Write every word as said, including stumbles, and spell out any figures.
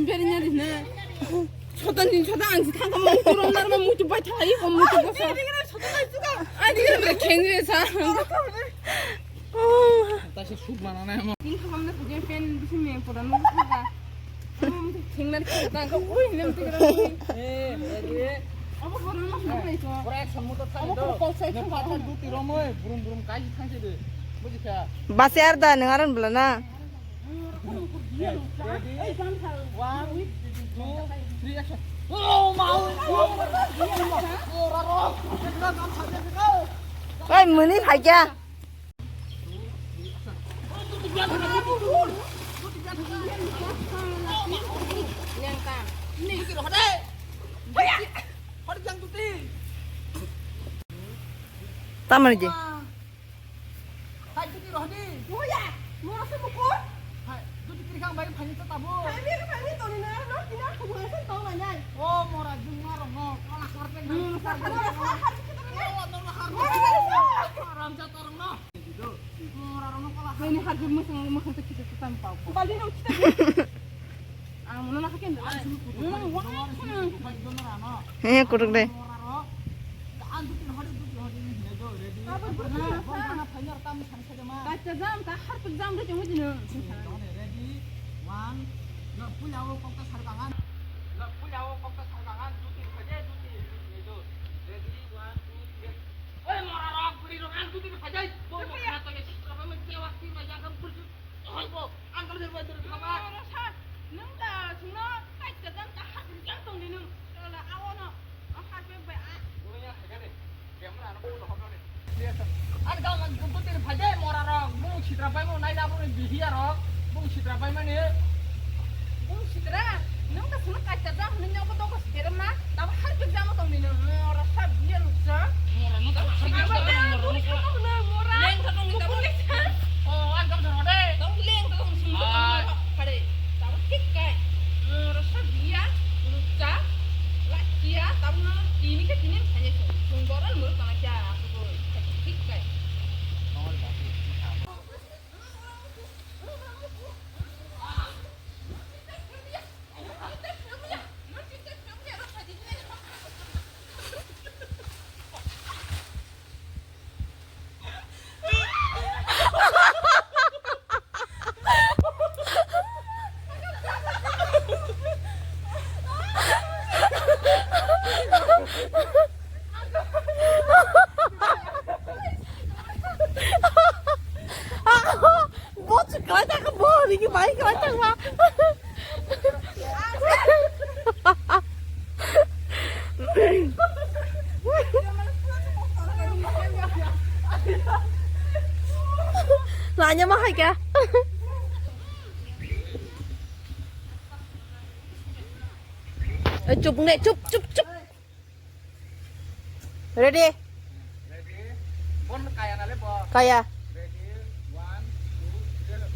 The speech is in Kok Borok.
Beri nyari na. Sotan din sotan ang si thangka mo mutu rom nar mo mutu bai thai ko mutu bosa. Ai di na kheng re sa. Ta se shoot banana mo. Din khamam na kujeng pen bisi me pura no khuga. Thengna khe ta ko ui nem te kra. Eh, eh. Abo pura no khuga ito. Pura action mo to thang do. Abo pura kol sai thang. Pura duti romoi burum burum kai thang se de. Buji kha. Base ar da nang aran bla na. Oi, mani phaikya. Tamani je. Hai, duti rohdi. Oya, mora se bukur. Hai, duti kiri kang bai phani ta tabo. Phani, phani toni na, no, kina ko bukan sen tau banyak. Oh, mora jung maro no, kala harpe na. Hmm, kala harpe. Oh, no, no, harpe. Mora harpe. Ramja torong no. Mora rono kala harpe. Ini harpe musang musang kita kita tampau. Bali no kita. He, kutuk de. Hoi bo, ang kami dari bandar apa? Oro sa, nung ta sungno kaisa jang ta hak jang tong di nung. Oro la awo no, o hak be bai a. Oro ya, hega de. Camera no photo hok de. An ga man gutu tiri phai de mora rok, bung sitra pai mo nai na bung bihiya rok, bung sitra pai mani. Bung sitra, nung ta sungno kaisa jang nung nyobo to ko sitra ma. Tamo hai jam tong ni no, mora sa biya luksa. Mora no ta hai jam tong ni no, mora no sa. Leng ta tong ni ta. Oh, ang kam sa de. Tong leng ta tong sung tong mora. Pare. Tamo thik kai. Mora sa biya luksa. Lakia, tamo no tini ke tini sa ye. Sung boral mur kana kya aku ko. Thik kai. Bo chu kwlai ta kha, bo nini bai kwlai ta kha. Lanya ma hai kha. Eh, chup nge, chup, chup, chup. Ready? Ready? Bon kaya na le bo. Kaya. Ready? One, two, three.